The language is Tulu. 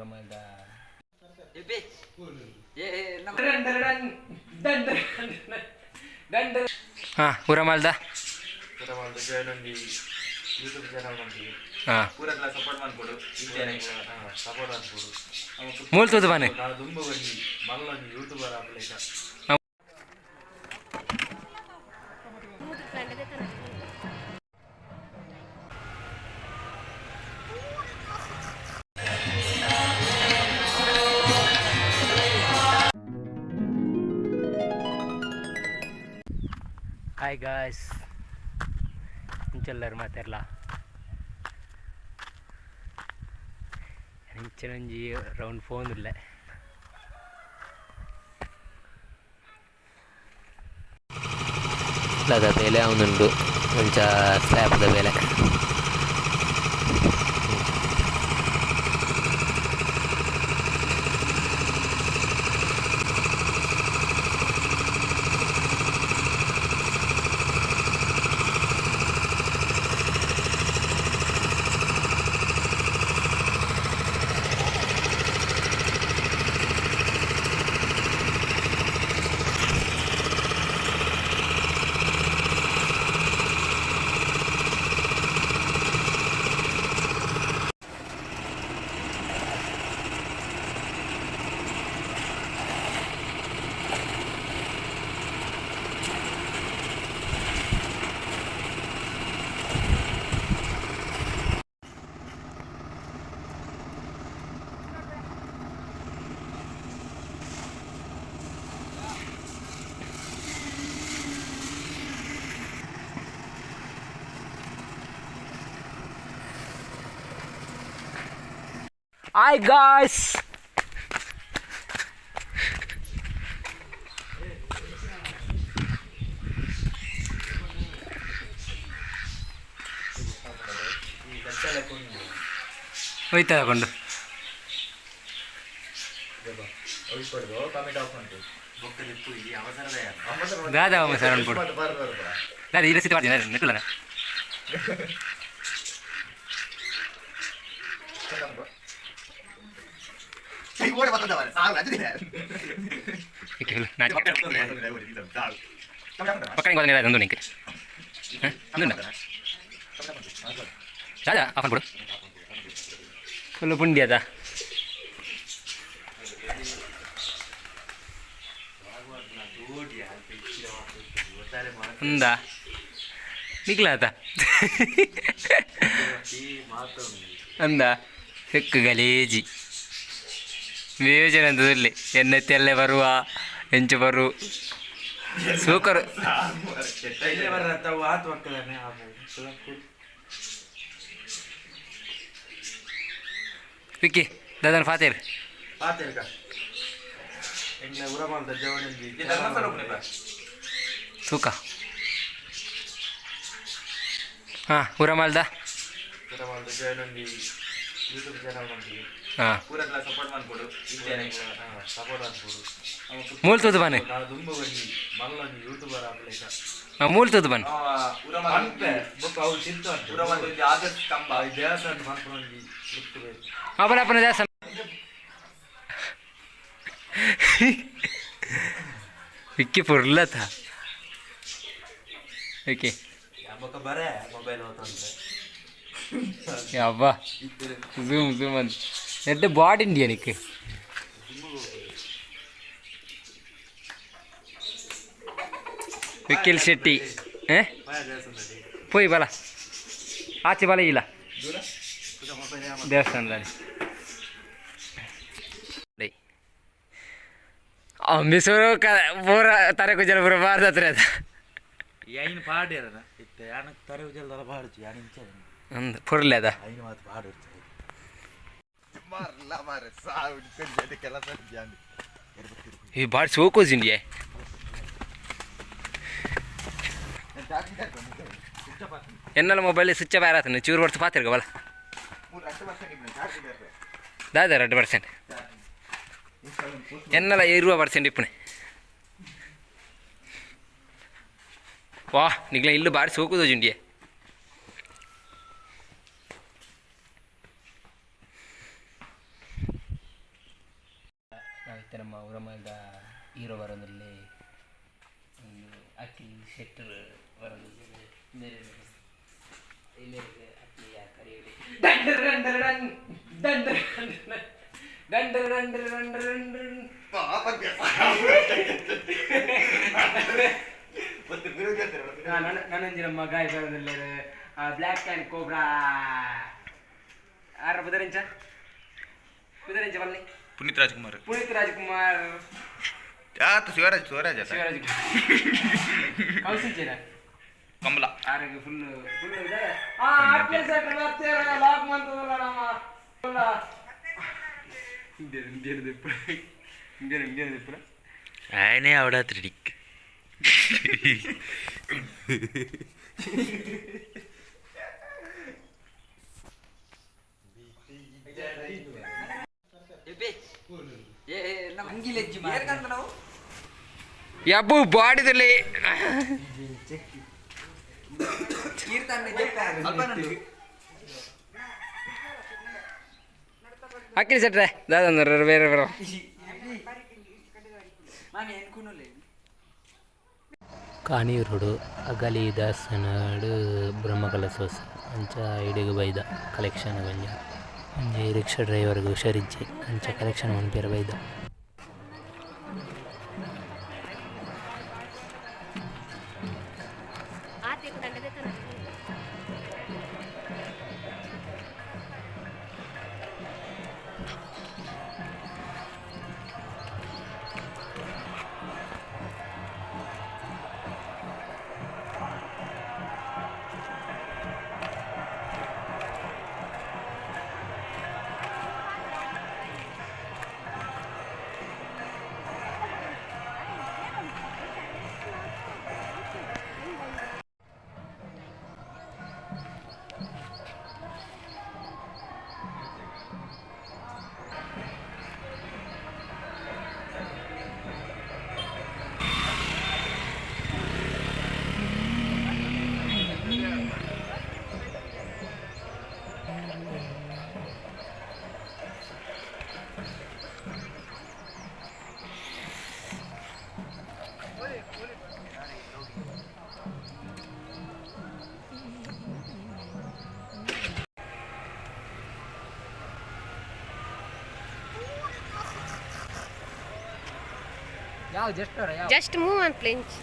ಉರಮಲ್ದ. ಹಾ, ಉರಮಲ್ದ. ಉರಮಲ್ದ ಜಾಯ್ನ್ ಒಂಜಿ ಯೂಟ್ಯೂಬ್ ಚಾನಲ್ ಮಂತಿಗೆ. ಪೂರಕ್ಲ ಸಪೋರ್ಟ್ ಮನ್ಪೊಡು. ಸಪೋರ್ಟ್ ಮನ್ಪೊಡು. ಮೂಲ್ ತೂದು ಬಾನೆ. ನಾನು ದುಂಬು ಒಂಜಿ ಮಲ್ಲ ಒಂಜಿ ಯೂಟ್ಯೂಬರ್ ಆಪಲೇಕ. ಹಾಯ್ ಗಾಯ್ಸ್, ಇಂಚೆಲ್ಲರು ಮಾತೆರ್ಲ ಇಂಚಿನ ಒಂಜಿ ರೌಂಡ್ ಫೋನ್ ಇಲ್ಲ. ಇಲ್ಲದ ಬೇಲೆ ಅವನುಂಡು ಒಂಚ ಸ್ಲ್ಯಾಬ್ದ ಬೇಲೆ. ಹಾಯ್ ಗಾಯ್ಸ್, ಹೋಯ್ತಾ ತಗೊಂಡು. ದಾದಾ ಸರ್ ಅನ್ಬಿಡು. ದಾದ ಈ ರಸೀತಿ ಮಾಡ್ತೀನಿ ನೆಟ್ಟಲ್ಲ. ಪಕ್ಕನೆ ನಂದು ನಿಂಗೆ ಅಂದುಂಡ. ದಾದಾ ಆಫ್ ಅನ್ಬಿಡು. ಫುಲ್ ಪುಂಡಿ ಅದ. ಅಂದ ನಿಕ್ಲಾತ ಅಂದ ಸಿಕ್ಕು ಗಲೀಜಿ ವಿಯೋಜನೆ ಅಂತ ಎನ್ನೆತ್ತೆಲ್ಲೇ ಬರುವ ಎಂಚು ಬರು ಸೂಕರ್. ವಿಕ್ಕಿ ದಾದನ್ ಫಾತೇರ್. ಪಾತೆರ್ಕ ಎಂಗ್ಲ ಉರಮಲ್ದ ಜವನಂಜಿ. ಸೂಕ. ಹಾಂ, ಉರಮಾಲ್ದ. ಉರಮಲ್ದ ಜಾಯ್ನ್ ಒಂಜಿ ಯೂಟ್ಯೂಬ್ ಚಾನಲ್ ಮಂತಿಗೆ. ಪೂರಕ್ಲ ಸಪೋರ್ಟ್ ಮನ್ಪೊಡು. ಸಪೋರ್ಟ್ ಮನ್ಪೊಡು. ಮೂಲ್ ತೂದು ಬಾನೆ. ನಾನು ದುಂಬು ಒಂಜಿ ಮಲ್ಲ ಒಂಜಿ ಯೂಟ್ಯೂಬರ್ ಆಪಲೇಕ. ಮೂಲ್ ತೂದು ಬಾನೆ. ಪನ್ಪೆ ಬೊಕ್ಕ ಅವು ಚಿಂತ ಉರಮಲ್ದ ಆದರ್ಶ ಕಂಬ ದೇವಸ್ಥಾನ ಮನ್ಪುನ ಒಂಜಿ ಲಿಫ್ಟ್ ಬೇಕು. ಅಪನ ಅಪನ ದೇವಸ್ಥಾನ ವಿಕ್ಕಿ ಪುರ್ಲತ ಓಕೆ. ಬೊಕ್ಕ ಬರೇ ಮೊಬೈಲ್ ಹೋತಂದ್ರೆ. ಅಬ್ಬಾ, ಝೂಮ್ ಝೂಮ್ ಅಂತ ನೆಟ್ ಬಾಡಿ ಇಂಡಿಯಾ ನಿಕ್. ವಿಕಿಲ್ ಶೆಟ್ಟಿ ಏ ಪೋಯ್ ಬಲ ಆಚೆ ಬಲ ಇಲ್ಲ ದೇವಸ್ಥಾನದಲ್ಲಿ ಅಂಬಿಸೂರು ಪೂರ ತರೆ ಕುಜಲ ಪೂರ ಬಾರ್ದ ಹತ್ರ ಅದ. ಐನ್ ಪಾಡ್ಯಾರ ಇತ್ತೆ ಯಾನ ತರೆ ಉಜಲ್ದಲ್ಲ ಪಾಡ್ಚು ಯಾನ್ ಇಂಚ. ಅಂದ್ ಪುರ್ಲೆ ಅದ. ಐನ್ ಮಾತು ಪಾಡು. ಈ ಬಾರಿ ಸೋಕೋಸ್ ಇಂಡಿಯಾ. ಎನ್ನಲ ಮೊಬೈಲ್ ಸ್ವಿಚ್ ಬೇರೆ ಚೂರು ವರ್ಷ ಪಾತಿರ್ಗ ಬಲ ದಾದ 2% ಎನ್ನಲ 20% ಇಪ್ಪಣೆ. ವಾ ನಿಗ್ಲ ಇಲ್ಲು ಬಾರಿ ಸೋಕುದು ಇಂಡಿಯಾ. ಇತ್ತೆ ನಮ್ಮ ಉರಮಲ್ದ ಹೀರೋ ಬರೋದ್ರಲ್ಲಿ ಅಖಿಲ್ ಶೆಟ್ಟರ್ ಬರೋದ್ರಲ್ಲಿ ಬೇರೆ ಇಲ್ಲಿ ಅಖಿಲ್ ಕರಿಯಲಿ. ದಂಡರ್ ದಂಡರ್ ದಂಡರ್ ದಂಡರ್ ದಂಡರ್ ದಂಡರ್ ದಂಡರ್. ನನಂಜಿ ನಮ್ಮ ಗಾಯ ಬರೋದ್ರಲ್ಲಿ ಬ್ಲ್ಯಾಕ್ ಆ್ಯಂಡ್ ಕೋಬ್ರಾ ಆರ ಬುದರಿಂಚ ಬುದರಿಂಚ ಬನ್ನಿ. ಪುನೀತ್ ರಾಜ್ಕುಮಾರ್. ಪುನೀತ್ ರಾಜ್ಕುಮಾರ್. ಆತ ಶಿವರಾಜ್, ಶಿವರಾಜ್ ಆತ. ಶಿವರಾಜ್ ಕೌಶಿಂಚಿನ ಕಮಲ. ಆರೋಗ್ಯ ಫುಲ್ ಫುಲ್ ಇದೆ. ಆ ಅಖಿಲ್ ಸೆಟ್ರ್ ಬರ್ತಾರೆ, ಲಾಕ್ ಮಂತದಲ್ಲ ನಮ್ಮ ಇಂಡಿಯನ್ ಇಂಡಿಯನ್ ದಿಪ್ಪು ಇಂಡಿಯನ್ ಇಂಡಿಯನ್ ದಿಪ್ಪು. ಆಯನೇ ಅವಡಾತ್ರಿ. ಯಬ್ಬು ಬಾಡಿದಲ್ಲಿ. ಅಖಿಲ್ ಸೆಟ್ರೆ ದಾದ ಬೇರೆ ಬೇರೆ. ಕಾಣಿಯೂರುಡು ಅಗಲಿ ದಾಸನಾಡು ಬ್ರಹ್ಮಕಲಶೋತ್ಸವ ಅಂಚ ಇಡೆಗ್ ಬೈದ ಕಲೆಕ್ಷನ್ ಒಂಜಿ ಒಂಜಿ ರಿಕ್ಷಾ ಡ್ರೈವರ್ಗ್ ಹುಷಾರಿಜ್ಜಿ, ಅಂಚ ಕಲೆಕ್ಷನ್ ಮನ್ಪೆರೆ ಬೈದ. ಯಾವ ಜಸ್ಟ್ ಜಸ್ಟ್ ಮೂವ್ ಅನ್ ಪ್ಲೇನ್ಸ್.